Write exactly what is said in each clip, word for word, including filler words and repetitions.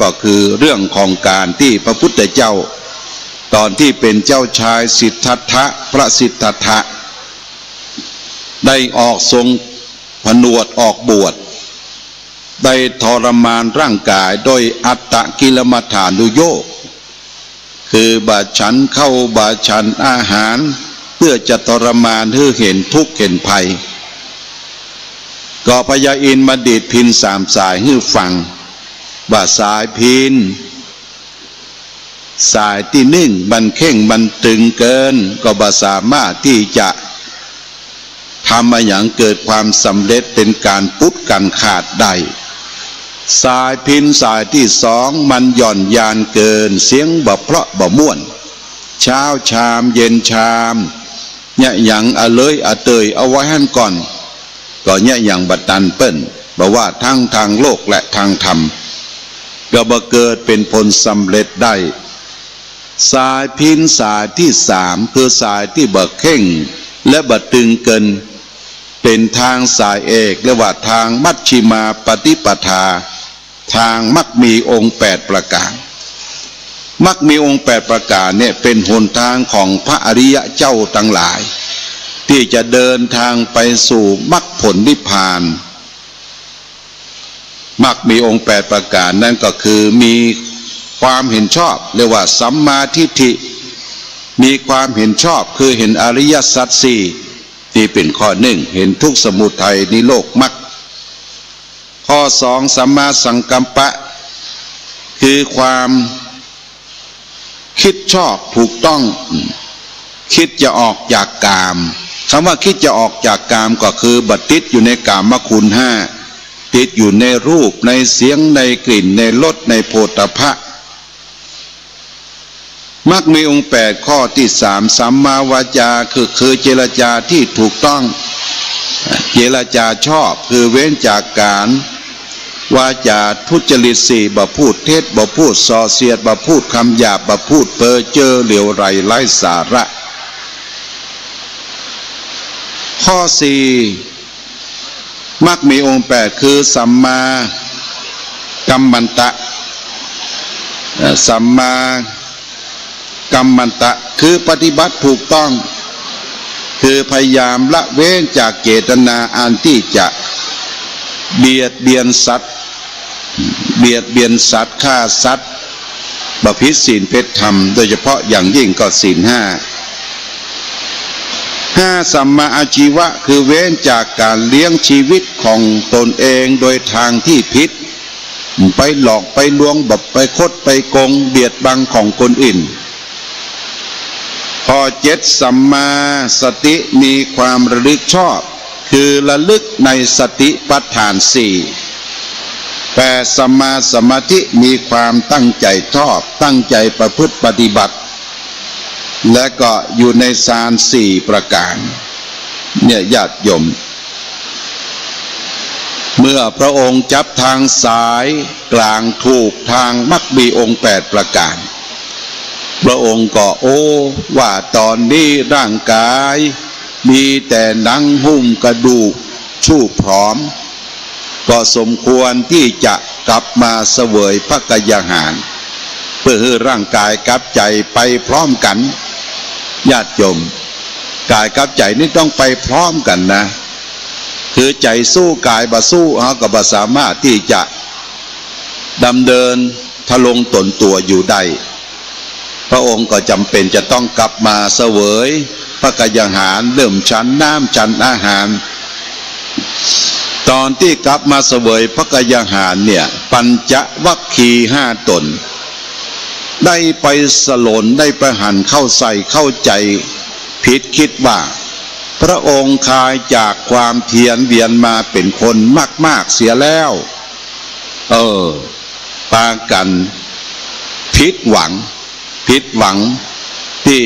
ก็คือเรื่องของการตี้พระพุทธเจ้า ต๋อนตี้เป๋นเจ้าชายสิทธัตถะ พระสิทธัตถะ ได้ออกทรงผนวชออกบวช ได้ทรมานร่างก๋ายโดยอัตตกิลมัฏฐานุโยค คือบ่ฉันข้าวบ่ฉันอาหาร เปื้อจะทรมานหื้อหันทุกข์หันภัย ก็พญาอินทร์มาดีดพิณสามสายหื้อฟัง ว่าสายพิณ สายตี้นึ่งมันเข่งมันตึงเกิน ก็บ่สามารถตี้จะ ทำอะหยังเกิดความสำเร็จเป๋นก๋านปุดก๋านขาดได้ สายพิณสายตี้สองมันหย่อนยานเกิน เสียงบ่เพราะบ่ม่วน เช้าชามเย็นชาม เยียะหยังอะเลยอะเตยเอาไว้หั้นก่อน ก็เยียะหยังบ่ตันเปิ้น บ่ว่าตังตางโลกและตางธรรม ก็บ่เกิดเป๋นผลสำเร็จได้ สายพิณสายตี้สาม คือสายตี้บ่เข่งและบ่ตึงเกิน เป๋นตางสายเอก เรียกว่าตางมัชฌิมาปฏิปทา ตางมรรคมีองค์แปดประก๋าน มรรคมีองค์แปดประก๋านเนี่ยเป๋นหนตางของพระอริยะเจ้าตังหลาย ตี้จะเดินตางไปสู่มรรคผลนิพพาน มรรคมีองค์แปดประก๋านนั้นก็คือมีความหันชอบ เรียกว่าสัมมาทิฏฐิ มีความหันชอบ คือหันอริยสัจสี่ นี่เป๋นข้อนึ่ง หันทุกข์สมุทัยนิโรธมรรค ข้อสอง สัมมาสังกัปปะ คือความ กึ๊ดชอบถูกต้อง กึ๊ดจะออกจากกาม กำว่ากึ๊ดจะออกจากกามก็คือบ่ติดอยู่ในกามคุณห้า ติดอยู่ในรูป ในเสียง ในกลิ่น ในรส ในโผฏฐัพพะ มรรคมีองค์แปด ข้อตี้สาม สัมมาวาจา คือ คือเจรจาตี้ถูกต้อง เจรจาชอบ คือเว้นจากก๋าน วาจาทุจริตสี่ บ่พูดเท็จ บ่พูดส่อเสียด บ่พูดกำหยาบ บ่พูดเพ้อเจ้อเหลวไหลไร้สาระ ข้อสี่ มรรคมีองค์แปด คือสัมมากัมมันตะ เอ่อ สัมมา กัมมันตะ คือปฏิบัติถูกต้อง คือพยายามละเว้นจากเจตนาอันตี้จะเบียดเบียนสัตว์ เบียดเบียนสัตว์ ฆ่าสัตว์ บ่ผิดศีลผิดธรรม โดยเฉพาะอย่างยิ่งก็ศีลห้า ห้า สัมมาอาชีวะ คือเว้นจากก๋านเลี้ยงชีวิตของตนเองโดยตางตี้ผิด ไปหลอกไปลวง แบบไปคดไปโกง เบียดบังของคนอื่น ข้อเจ็ด สัมมาสติ มีความระลึกชอบ คือระลึกในสติปัฏฐานสี่ แปด สัมมาสมาธิ มีความตั้งใจ๋ชอบ ตั้งใจ๋ประพฤติปฏิบัติ และก็อยู่ในฌานสี่ประก๋าน เนี่ยญาติโยม เมื่อพระองค์จับตางสายก๋างถูกตางมรรคมีองค์แปดประก๋าน พระองค์ก็ โอ้ ว่าต๋อนนี้ร่างก๋ายมีแต่หนังหุ้มกระดูกทรุดตรอม ก็สมควรตี้จะกลับมาเสวยพระกัยญาหาร เปื้อหื้อร่างก๋ายกับใจ๋ไปพร้อมกั๋น ญาติโยม ก๋ายกับใจ๋นี่ต้องไปพร้อมกั๋นนะ คือใจ๋สู้ก๋ายบ่สู้ เฮาก็บ่สามารถตี้จะดำเนินทรงตนตั๋วอยู่ได้ พระองค์ก็จ๋ำเป๋นจะต้องกลับมาเสวยพระกัยญาหาร เริ่มฉันน้ำฉันอาหาร ต๋อนตี้กลับมาเสวยพระกัยญาหารเนี่ย ปัญจวัคคีย์ห้าต๋น ได้ไปสลน ได้ไปหันเข้าใส่เข้าใจ๋ผิด กึ๊ดว่า พระองค์คลายจากความเวียนเวียนมาเป๋นคนมากๆ เสียแล้ว เออ ปากั๋นผิดหวัง ผิดหวังตี้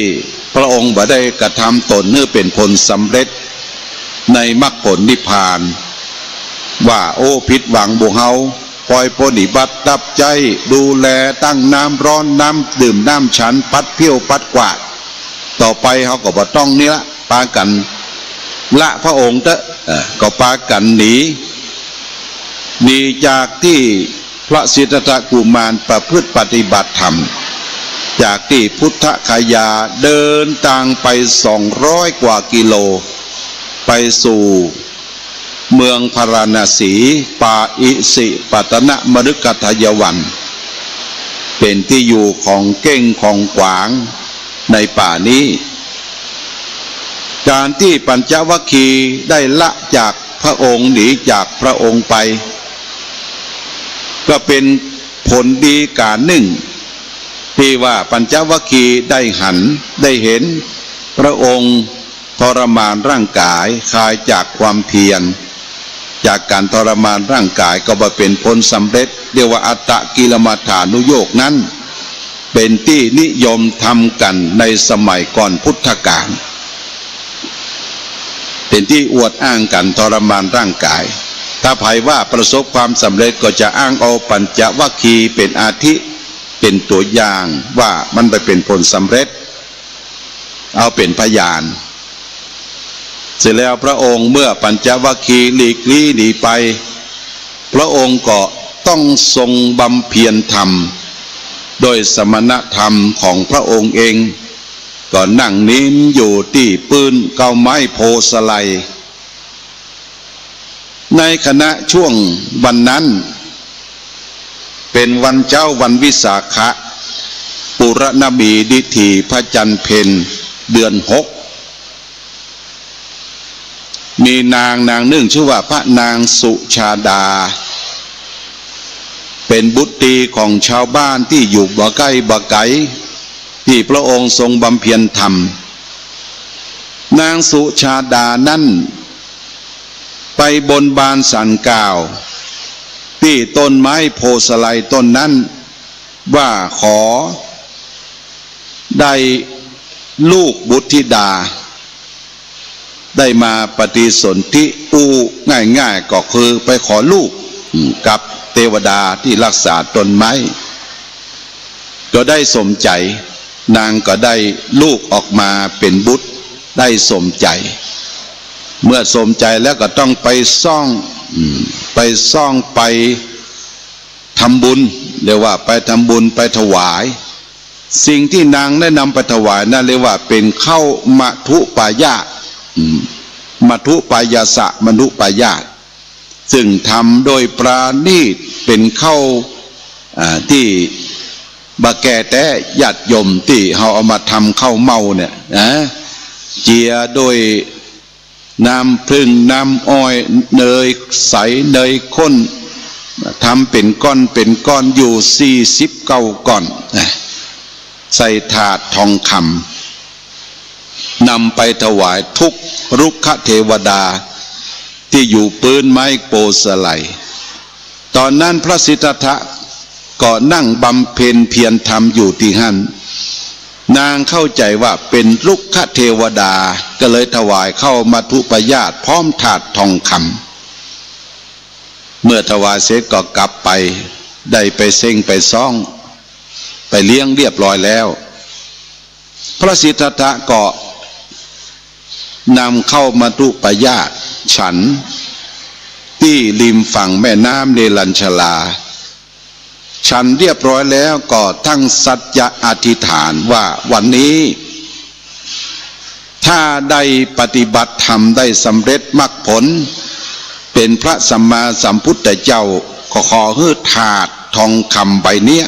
พระองค์บ่ได้กระทำต๋นหื้อเป๋นผลสำเร็จในมรรคผลนิพพาน ว่า โอ้ ผิดหวังหมู่เฮา ปล่อยปรนนิบัติรับใจ๊ ดูแลตั้งน้ำร้อน น้ำดื่ม น้ำฉัน ปัดเปี้ยวปัดกวาด ต่อไปเฮาก็บ่ต้องนี่ละ ปากั๋นละพระองค์เต๊อะ เอ่อ ก็ปากั๋นหนี หนีจากตี้ พระสิทธัตถกุมารประพฤติปฏิบัติธรรม จากตี้พุทธคยาเดินตางไปสองร้อยกว่ากิโล ไปสู่เมืองพาราณสี ปาอิสิปัตตนมฤคทายวัน เป๋นตี้อยู่ของเก้งของขวางในป่านี้ ก๋านตี้ปัญจวัคคีย์ได้ละจากพระองค์ หนีจากพระองค์ไป ก็เป๋นผลดีก๋านนึ่ง ตี้ว่าปัญจวัคคีย์ได้หัน ได้เห็นพระองค์ทรมานร่างก๋าย คลายจากความเพียร จากก๋านทรมานร่างก๋ายก็มาเป๋นผลสำเร็จ เรียกว่าอัตตกิลมัฏฐานุโยคนั้น เป๋นตี้นิยมทำกั๋นในสมัยก่อนพุทธกาล เป๋นตี้อวดอ้างกั๋นทรมานร่างก๋าย ถ้าใผว่าประสบความสำเร็จก็จะอ้างเอาปัญจวัคคีย์เป๋นอาทิ เป๋นตั๋วอย่างว่ามันไปเป๋นผลสำเร็จ เอาเป๋นพยาน เสร็จแล้วพระองค์เมื่อปัญจวัคคีย์หลีกลี้หนีไป พระองค์ก็ต้องทรงบำเพ็ญธรรม โดยสมณธรรมของพระองค์เอง ก็นั่งนิมอยู่ตี้ปื้นเก๊าไม้โพธิ์สะไล ในขณะช่วงวันนั้น เป๋นวันเจ๊าวันวิสาขะ ปุรณมีดิถี พระจันทร์เพ็ญ เดือนหก มีนางนางนึ่งชื่อว่าพระนางสุชาดา เป๋นบุตรีของชาวบ้านตี้อยู่บ่ใก้บ่ไก๋ ตี้พระองค์ทรงบำเพ็ญธรรม นางสุชาดานั้นไปบนบานศาลกล่าว ตี้ต้นไม้โพธิ์สะไลต้นนั้น ว่าขอได้ลูกบุตรธิดา ได้มาปฏิสนธิ อู้ง่ายๆ ก็คือไปขอลูก อืม กับเตวดาตี้ฮักษาต้นไม้ ก็ได้สมใจ๋ นางก็ได้ลูกออกมาเป๋นบุตร ได้สมใจ๋ เมื่อสมใจ๋แล้วก็ต้องไปซ่อง อืม ไปซ่อง ไปทำบุญ เรียกว่าไปทำบุญ ไปถวาย สิ่งตี้นางได้นำไปถวายนั้นเรียกว่าเป๋นข้าวมัทธุปายาส อืม มัทธุปายาสะ มัทธุปายาส ซึ่งทำโดยประณีต เป๋นข้าว อ่า ตี้บ่แก่แต๊ ญาติโยมตี้เฮาเอามาทำข้าวเม่าเนี่ยนะ เจียโดยน้ำผึ้ง น้ำอ้อย เนยใส เนยข้น ทำเป๋นก้อน เป๋นก้อนอยู่สี่สิบเก้าก้อนนะ ใส่ถาดทองคำ นำไปถวายทุกรุกขเทวดาตี้อยู่ปื้นไม้โพธิ์สะไล ต๋อนนั้นพระสิทธัตถะก็นั่งบำเพ็ญเพียรธรรมอยู่ตี้หั้น นางเข้าใจ๋ว่าเป๋นรุกขเทวดา ก็เลยถวายข้าวมัทธุปายาสพร้อมถาดทองคำ เมื่อถวายเสร็จก็กลับไป ได้ไปเซ็งไปซ่อง ไปเลี้ยงเรียบร้อยแล้ว พระสิทธัตถะก็นำข้าวมัทธุปายาสฉันตี้ริมฝั่งแม่น้ำเนรัญชรา ฉันเรียบร้อยแล้วก็ตั้งสัจจะอธิษฐานว่าวันนี้ ถ้าได้ปฏิบัติธรรมได้สำเร็จมรรคผล เป๋นพระสัมมาสัมพุทธเจ้า ก็ขอหื้อถาดทองคำใบเนี้ย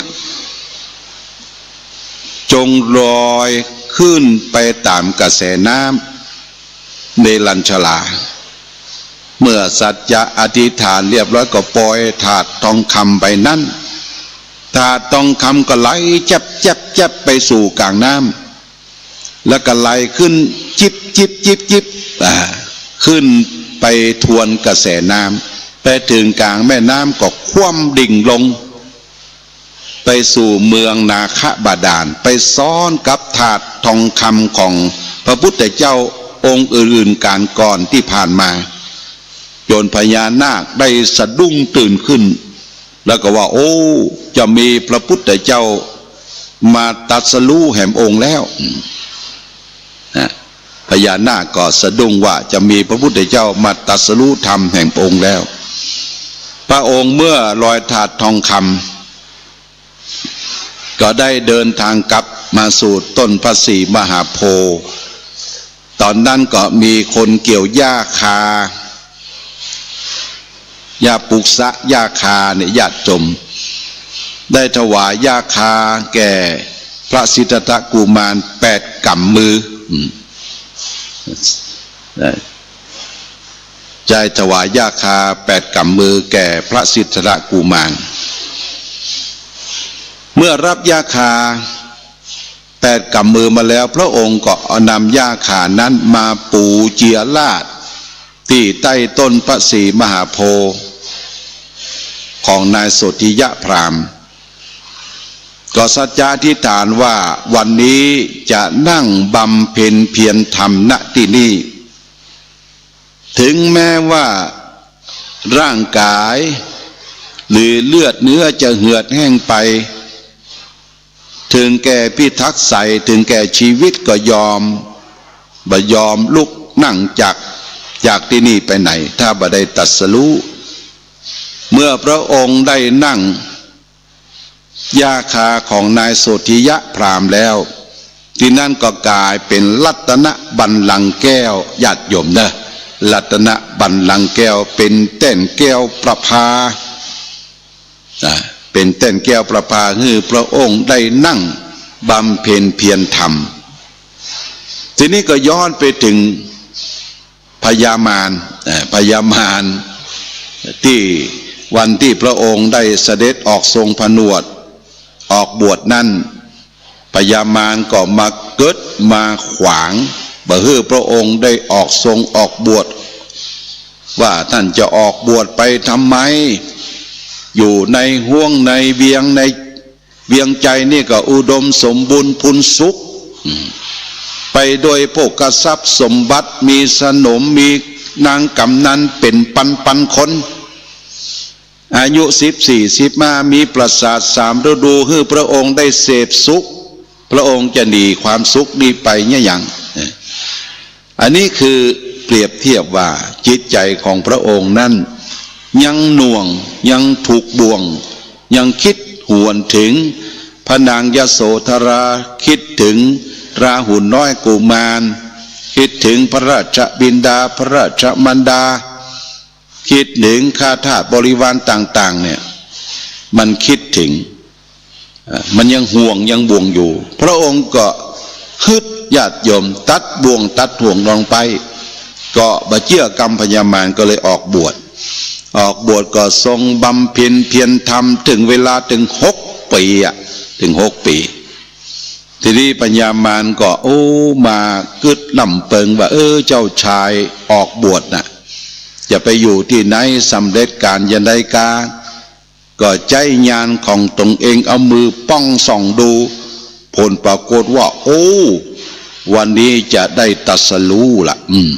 จงลอยขึ้นไปต๋ามกระแสน้ำเนรัญชรา เมื่อสัจจะอธิษฐานเรียบร้อยก็ปล่อยถาดทองคำใบนั้น ถาดทองคำก็ไหลแจ๊บแจ๊บแจ๊บไปสู่กลางน้ำ แล้วก็ไหลขึ้นจิบจิบจิบจิบ อ่า ขึ้นไปทวนกระแสน้ำ ไปเถิงกลางแม่น้ำก็คว่ำดิ่งลง ไปสู่เมืองนาคบาดาล ไปซ้อนกับถาดทองคำของพระพุทธเจ้าองค์อื่นๆ ก๋านก่อนตี้ผ่านมา จนพญานาคได้สะดุ้งตื่นขึ้น แล้วก็ว่า โอ้ จะมีพระพุทธเจ้ามาตรัสรู้แหมองค์แล้ว อืม นะ พญานาคก็สะดุ้งว่าจะมีพระพุทธเจ้ามาตรัสรู้ธรรมแหมองค์แล้ว พ พระองค์เมื่อลอยถาดทองคำ ก็ได้เดินทางกลับมาสู่ต้นพระศรีมหาโพธิ์ ตอนนั้นก็มีคนเกี่ยวหญ้าคา หญ้าปุกษะหญ้าคาเนี่ย ญาติโยม ได้ถวายหญ้าคาแก่พระสิทธัตถกุมารแปดก๋ำมือ อืม ได้ถวายหญ้าคาแปดก๋ำมือแก่พระสิทธัตถกุมาร เมื่อรับหญ้าคาแปดก๋ำมือมาแล้ว พระองค์ก็เอานำหญ้าคานั้นมาปูเจียราษฎร์ตี้ใต้ต้นพระศรีมหาโพธิ์ของนายโสธิยะพราหมณ์ ก็สัจจาธิษฐานว่าวันนี้จะนั่งบำเพ็ญเพียรธรรม ณ ที่นี่ ถึงแม้ว่าร่างกายหรือเลือดเนื้อจะเหือดแห้งไป ถึงแก่พิทักษ์ใส ถึงแก่ชีวิตก็ยอม บ่ยอมลุกนั่งจาก จากที่นี่ไปไหน ถ้าบ่ได้ตรัสรู้ เมื่อพระองค์ได้นั่ง หญ้าคาของนายโสธิยะพราหมณ์แล้ว ที่นั่นก็กลายเป็นรัตนบัลลังก์แก้ว ญาติโยมเนอะ รัตนบัลลังก์แก้ว เป็นแต้นแก้วประภา อ่า เป็นแต้นแก้วประภา หื้อพระองค์ได้นั่งบำเพ็ญเพียรธรรม ทีนี้ก็ย้อนไปถึง พญามาร เอ่อ พญามาร ตี้วันตี้พระองค์ได้เสด็จออกทรงผนวดออกบวชนั้น พญามารก็มาเกิดมาขวาง บ่หื้อพระองค์ได้ออกทรงออกบวช ว่าท่านจะออกบวชไปทำไม อยู่ในห้วงในเวียงใน เวียงจันทน์นี่ก็อุดมสมบูรณ์พูนสุข อืม ไปด้วยโภคทรัพย์สมบัติ มีสนม มีนางกำนัลเป็นปันๆ คน อายุสิบสี่ สิบห้า มีปราสาทสามฤดู หื้อพระองค์ได้เสพสุข พระองค์จะหนีความสุขนี้ไปเนี่ยยัง อันนี้คือเปรียบเทียบว่าจิตใจของพระองค์นั้นยังหน่วง ยังถูกบ่วง ยังคิดหวนถึงพระนางยโสธรา คิดถึงราหุลน้อยกุมาร คิดถึงพระราชบิดา พระราชมารดา คิดถึงข้าทาสบริวารต่างๆ เนี่ย มันคิดถึง อ่ะ มันยังห่วงยังบ่วงอยู่ พระองค์ก็ฮึด ญาติโยม ตัดบ่วงตัดห่วงลงไป ก็บ่เจื้อกำพญามาร ก็เลยออกบวช ออกบวชก็ทรงบำเพ็ญเพียรธรรม ถึงเวลาถึงหกปี๋อะ ถึงหกปี๋ ทีนี้พญามารก็ โอ้ มากึ๊ดลำเปิงว่า เออ เจ้าชายออกบวชน่ะ จะไปอยู่ตี้ไหน สำเร็จก๋านจะใดกา ก็ใจ๊ญาณของตนเอง เอามือป้องส่องดู ผลปรากฏว่า โอ้ วันนี้จะได้ตรัสรู้ละ อืม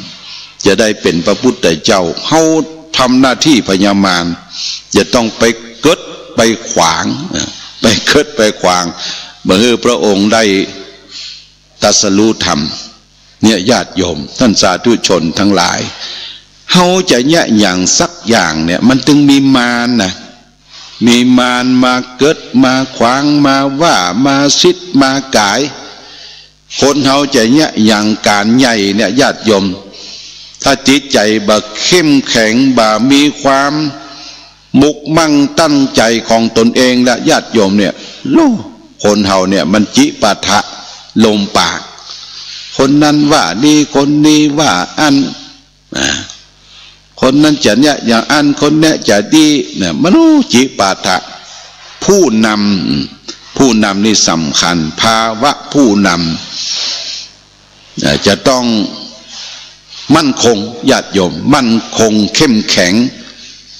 จะได้เป๋นพระพุทธเจ้า เฮาทำหน้าตี้พญามาร จะต้องไปเกิดไปขวาง ไปเกิดไปขวาง บ่หื้อพระองค์ได้ตรัสรู้ธรรม เนี่ย ญาติโยม ท่านสาธุชนทั้งหลาย เฮาจะเยียะหยังสักอย่างเนี่ย มันตึงมีมารนะ มีมารมาเกิด มาขวาง มาว่า มาสิทธิ์ มาก๋าย คนเฮาจะเยียะหยังก๋านใหญ่เนี่ย ญาติโยม ถ้าจิตใจบ่เข้มแข็ง บ่มีความมุ่งมั่นตั้งใจของตนเองละ ญาติโยมเนี่ย โอ้ คนเฮาเนี่ยมันจิปาถะลมปาก คนนั้นว่านี่ คนนี้ว่าอั้น นะ คนนั้นจะเนี่ยอย่างอั้น คนเนี้ยจะดีเนี่ย มันรู้จิปาถะ ผู้นำ ผู้นำนี่สำคัญ ภาวะผู้นำ เอ่อ จะต้องมั่นคง ญาติโยม มั่นคงเข้มแข็ง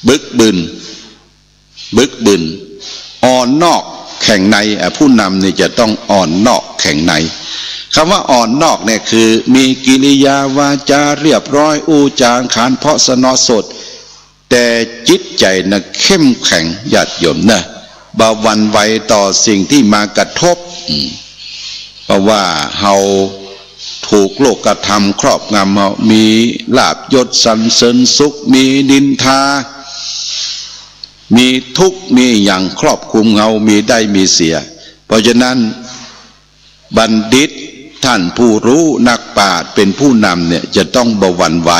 บึกบึน บึกบึน อ่อนนอกแข็งใน อ่ะ ผู้นำนี่จะต้องอ่อนนอกแข็งใน คำว่าอ่อนนอกเนี่ยคือมีกิริยาวาจาเรียบร้อย อู้จ๋าขานเพราะสนอสด แต่จิตใจน่ะเข้มแข็ง ญาติโยมนะ บ่หวั่นไหวต่อสิ่งที่มากระทบ อืม เพราะว่าเฮาถูกโลกธรรมครอบงำ เฮามีลาภยศสรรเสริญสุข มีนินทา มีทุกข์มีหยังครอบคลุมเฮา มีได้มีเสีย เพราะฉะนั้น บัณฑิต ท่านผู้รู้ นักปราชญ์ เป็นผู้นำเนี่ย จะต้องบ่หวั่นไหว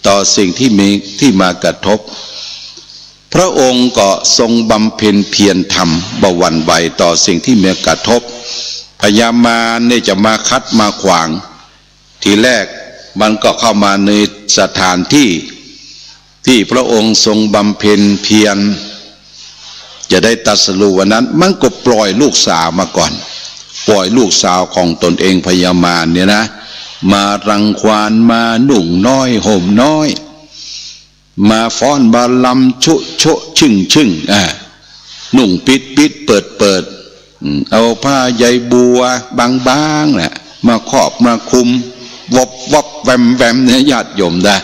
ต่อสิ่งที่มี ที่มากระทบ พระองค์ก็ทรงบำเพ็ญเพียรธรรม บ่หวั่นไหวต่อสิ่งที่มากระทบ พญามารเนี่ยจะมาขัดมาขวาง ทีแรกมันก็เข้ามาในสถานที่ ที่พระองค์ทรงบำเพ็ญเพียร จะได้ตรัสรู้วันนั้น มันก็ปล่อยลูกสาวมาก่อน ปล่อยลูกสาวของตนเอง พญามารเนี่ยนะ มารังควาน มานุ่งน้อยห่มน้อย มาฟ้อนมาลำชุโชะชึ่งชึ่ง อ่า นุ่งปิดปิดเปิดเปิด อืม เอาผ้าใยบัวบางๆ น่ะ มาครอบมาคลุม วบวับแวมแวมเนี่ย ญาติโยมนะ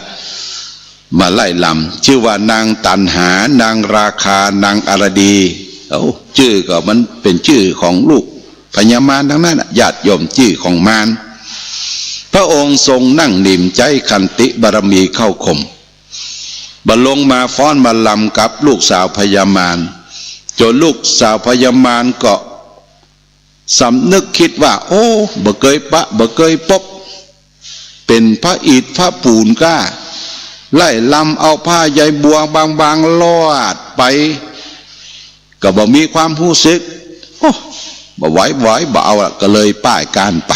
มาไล่ลำ ชื่อว่านางตัณหา นางราคา นางอรดี เอ้า จื้อก็มันเป๋นจื้อของลูกพญามารตังนั้นน่ะ ญาติโยม จื้อของมาร พระองค์ทรงนั่งนิ่ม ใจ๊ขันติบารมีเข้าข่ม บ่ลงมาฟ้อนมาลำกับลูกสาวพญามาร จ๋นลูกสาวพญามารก็สำนึกกึ๊ดว่า โอ้ บ่เกยปะ บ่เกยปบ เป๋นพระอิฐพระปูนก้า ไล่ลำเอาผ้าใยบัวบางๆ ลอดไป ก็บ่มีความฮู้สึก โอ้ บ่ไหว บ่ไหว บ่เอาละ ก็เลยป้ายก๋านไป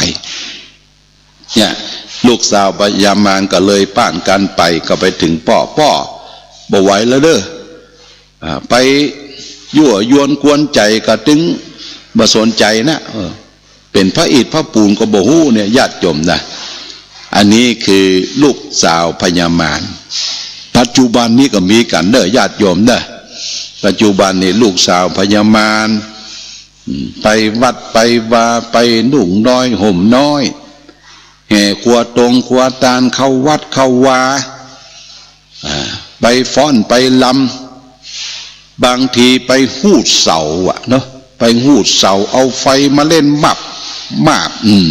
เนี่ย ลูกสาวพญามารก็เลยป้ายก๋านไป ก็ไปเถิงป้อ ป้อ บ่ไหวแล้วเน่อ อ่า ไปยั่วยวนกวนใจ๋ก็ตึงบ่สนใจ๋นะ เออ เป๋นพระอิฐพระปูนก็บ่ฮู้เนี่ย ญาติโยมนะ อันนี้คือลูกสาวพญามาร ปัจจุบันนี้ก็มีกั๋นเน่อ ญาติโยมเน่อ ปัจจุบันนี้ลูกสาวพญามาร อืม ไปวัดไปวา ไปนุ่งน้อยห่มน้อย แห่ครัวตรงครัวตานเข้าวัดเข้าวา อ่า ไปฟ้อนไปลำ บางทีไปฮูดเสาอะเนาะ ไปฮูดเสา เอาไฟมาเล่นมับ มับ อืม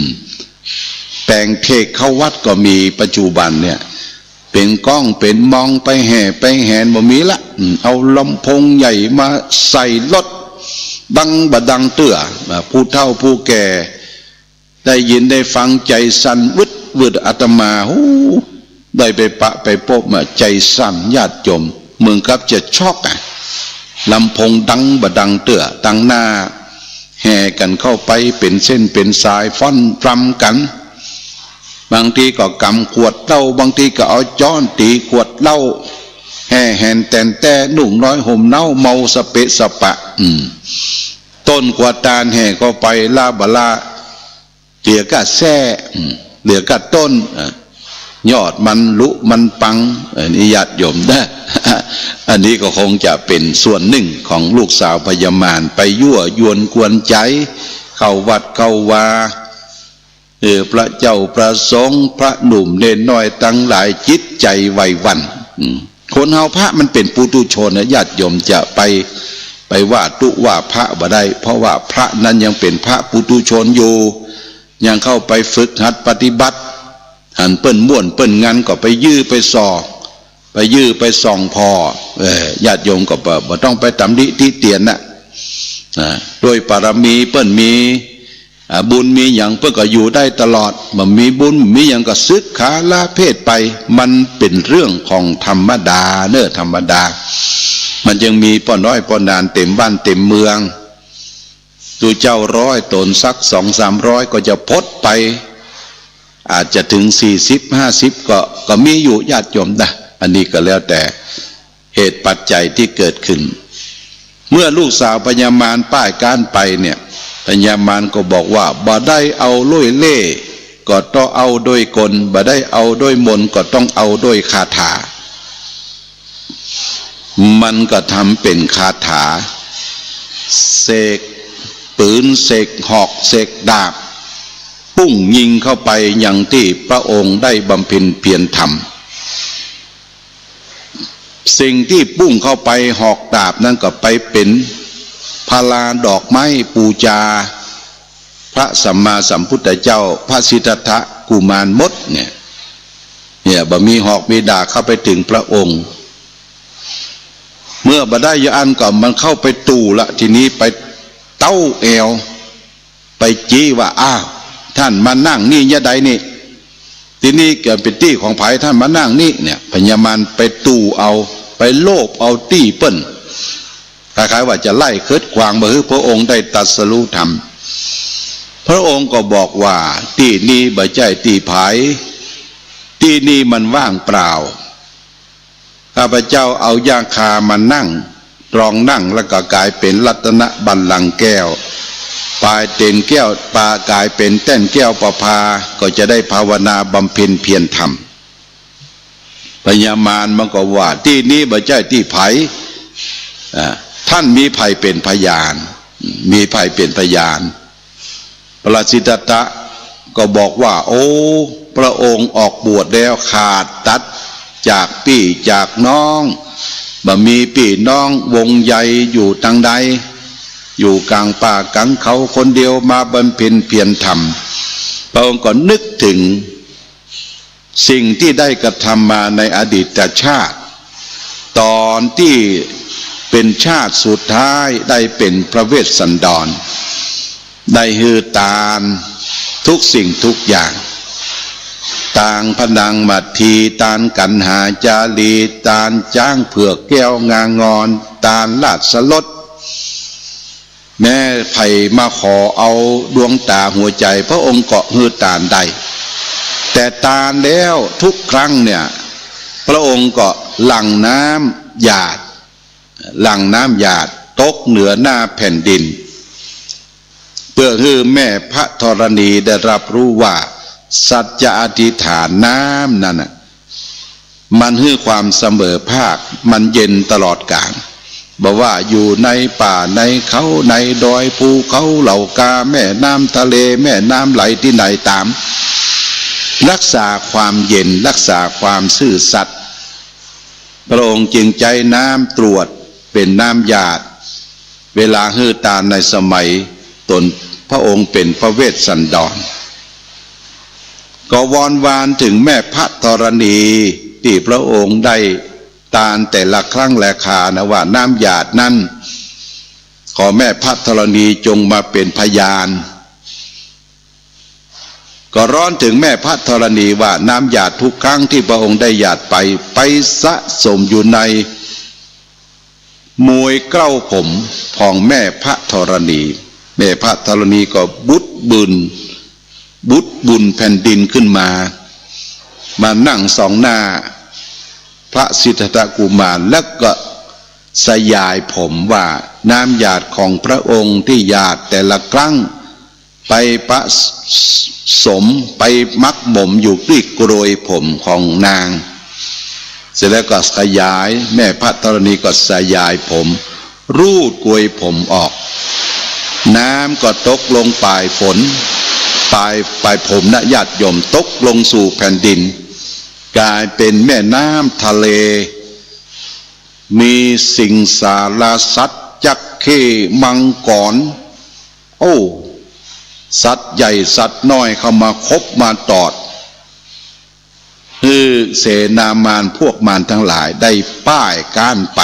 แป๋งเค้กเข้าวัดก็มี ปัจจุบันเนี่ย เป๋นก้องเป๋นมอง ไปแห่ไปแหนบ่มีละ อืม เอาลำโพงใหญ่มาใส่รถ ดังบ่ดังเตื้อ อ่า ผู้เฒ่าผู้แก่ ได้ยินได้ฟังใจ๋สั่นวืดวืด อาตมา ฮู้ ได้ไปปะไปปบมา ใจ๋สั่น ญาติโยม เหมือนกับจะช็อกอะ ลำโพงดังบ่ดังเตื้อ ตังหน้าแห่กั๋นเข้าไปเป๋นเส้นเป๋นสาย ฟ้อนรำกั๋น บางทีก็ก๋ำขวดเหล้า บางทีก็เอาจ๊อนตี๋ขวดเหล้า แห่แหนแต๋นแต๊ นุ่งน้อยห่มน้อย เมาสะเปะสะปะ อืม ต้นขวดตานแห่เข้าไป ล้าบ่ล้า เหลือก้าแส้ อืม เหลือก้าต้น อ่ะ ยอดมันลุมันปัง อันนี้ญาติโยมนะ อันนี้ก็คงจะเป๋นส่วนนึ่งของลูกสาวพญามาร ไปยั่วยวนกวนใจ๋ เข้าวัดเข้าวา เออ พระเจ้าพระสงฆ์ พระหนุ่มเณรน้อยตังหลาย จิตใจ๋ไหวหวั่น อืม คนเฮาพระมันเป๋นปุถุชนนะ ญาติโยมจะไป ไปว่าตุ๊ว่าพระบ่ได้ เพราะว่าพระนั้นยังเป๋นพระปุถุชนอยู่ ยังเข้าไปฝึกหัดปฏิบัติ หันเปิ้นม่วนเปิ้นงันก็ไปยื้อไปส่อง ไปยื้อไปส่องผ่อ เออ ญาติโยมก็บ่ บ่ต้องไปตำหนิติเตียนนะ อ่า ด้วยปารมีเปิ้นมี อ่า บุญมีหยังเปิ้นก็อยู่ได้ตลอด บ่มีบุญมีหยังก็สึกขาลาเพศไป มันเป๋นเรื่องของธรรมดาเน่อ ธรรมดา มันยังมีป้อน้อยป้อนานเต๋มบ้านเต๋มเมือง ตุ๊เจ้าร้อยต๋นสักสองสามร้อยก็จะพดไป อาจจะเถิงสี่สิบห้าสิบก็ ก็มีอยู่ ญาติโยมนะ อันนี้ก็แล้วแต่ เหตุปัจจัยตี้เกิดขึ้น เมื่อลูกสาวพญามารป้ายก๊านไปเนี่ย พญามารก็บอกว่า บ่ได้เอาด้วยเล่ห์ ก็ต้องเอาด้วยกล บ่ได้เอาด้วยมนต์ ก็ต้องเอาด้วยคาถา มันก็ทำเป๋นคาถา เสกปืน เสกหอก เสกดาบ ปุ้งยิงเข้าไปยังตี้พระองค์ได้บำเพ็ญเพียรทำ สิ่งตี้ปุ้งเข้าไปหอกดาบนั้นก็ไปเป๋นพาราดอกไม้ปูจาพระสัมมาสัมพุทธเจ้า พระสิทธัตถกุมารหมดเนี่ย เนี่ย บ่มีหอกมีดาบเข้าไปเถิงพระองค์ เมื่อบ่ได้ยาอั้นก็มันเข้าไปตู้ละ ทีนี้ไปเต๊าแอว ไปจี้ว่า "อ้าว ต้านมานั่งนี่ยะใดนี่" ทีนี้ก็เป๋นตี้ของใผ ต้านมานั่งนี่เนี่ย พญามารไปตู้เอา ไปโลภเอาตี้เปิ้น คล้ายๆ ว่าจะไล่ขัดขวางบ่หื้อพระองค์ได้ตรัสรู้ธรรม พระองค์ก็บอกว่า "ตี้นี้บ่ใจ้ตี้ใผ ตี้นี้มันว่างเปล่า ข้าพเจ้าเอาหญ้าคามานั่ง รองนั่งแล้วก็ก๋ายเป๋นรัตนบัลลังก์แก้ว ปายเป๋นแก้ว ปายก๋ายเป๋นแต้นแก้วประภา ก็จะได้ภาวนาบำเพ็ญเพียรธรรม" พญามารมันก็ว่า "ตี้นี้บ่ใจ้ตี้ใผ อ่า ต้านมีใผเป๋นพยาน มีใผเป๋นพยาน" พระสิทธัตถะก็บอกว่า "โอ้ พระองค์ออกบวชแล้ว ขาดตัดจากปี้จากน้อง บ่มีปี้น้องวงใยอยู่ตางใด อยู่ก๋างป่าก๋างเขาคนเดียว มาบำเพ็ญเพียรธรรม" พระองค์ก็นึกเถิง สิ่งตี้ได้กระทำมาในอดีตชาติ ต๋อนตี้เป๋นชาติสุดท้ายได้เป๋นพระเวสสันดร ได้หื้อตานทุกสิ่งทุกอย่าง ตานพระนางมัทธี ตานกัณหาจารี ตานจ๊างเผือกแก้วงางอน ตานราชรถ แม้ใผมาขอเอาดวงต๋าหัวใจ๋ พระองค์ก็หื้อตานได้ แต่ตานแล้วทุกครั้งเนี่ย พระองค์ก็หลั่งน้ำหยาด หลั่งน้ำหยาดตกเหนือหน้าแผ่นดิน เปื้อหื้อแม่พระธรณีได้ฮับฮู้ว่า สัจจะอธิษฐานน้ำนั้นน่ะ มันหื้อความเสมอภาค มันเย็นตลอดกาล บ่ว่าอยู่ในป่าในเขา ในดอยภูเขาเหล่ากา แม่น้ำทะเล แม่น้ำไหลตี้ไหนต๋าม ฮักษาความเย็น ฮักษาความซื่อสัตย์ พระองค์จึงใจ๊น้ำตรวจเป๋นน้ำหยาด เวลาหื้อตานในสมัยต๋นพระองค์เป๋นพระเวสสันดร ก็วอนวานเถิงแม่พระธรณีตี้พระองค์ได้ตานแต่ละครั้งแลครานะ ว่าน้ำหยาดนั้น ขอแม่พระธรณีจงมาเป๋นพยาน ก็ร้อนเถิงแม่พระธรณีว่า น้ำหยาดทุกครั้งตี้พระองค์ได้หยาดไป ไปสะสมอยู่ในมวยเกล้าผมของแม่พระธรณี แม่พระธรณีก็บุดบึน บุดบึนแผ่นดินขึ้นมา มานั่งส่องหน้าพระสิทธัตถกุมาร แล้วก็สยายผมว่า น้ำหยาดของพระองค์ตี้หยาดแต่ละครั้ง ไปผสม ไปหมักหมมอยู่ตี้กรวยผมของนาง เสร็จแล้วก็ขยาย แม่พระธรณีก็สยายผม รูดกรวยผมออก น้ำก็ตกลงปายฝน ปาย ปายผมนะญาติโยม ตกลงสู่แผ่นดิน ก๋ายเป๋นแม่น้ำทะเล มีสิงสารสัตว์ จักเข้ มังกร โอ้ สัตว์ใหญ่สัตว์น้อยเข้ามาคบมาตอด หื้อเสนามารพวกมารทั้งหลายได้ป้ายก๊านไป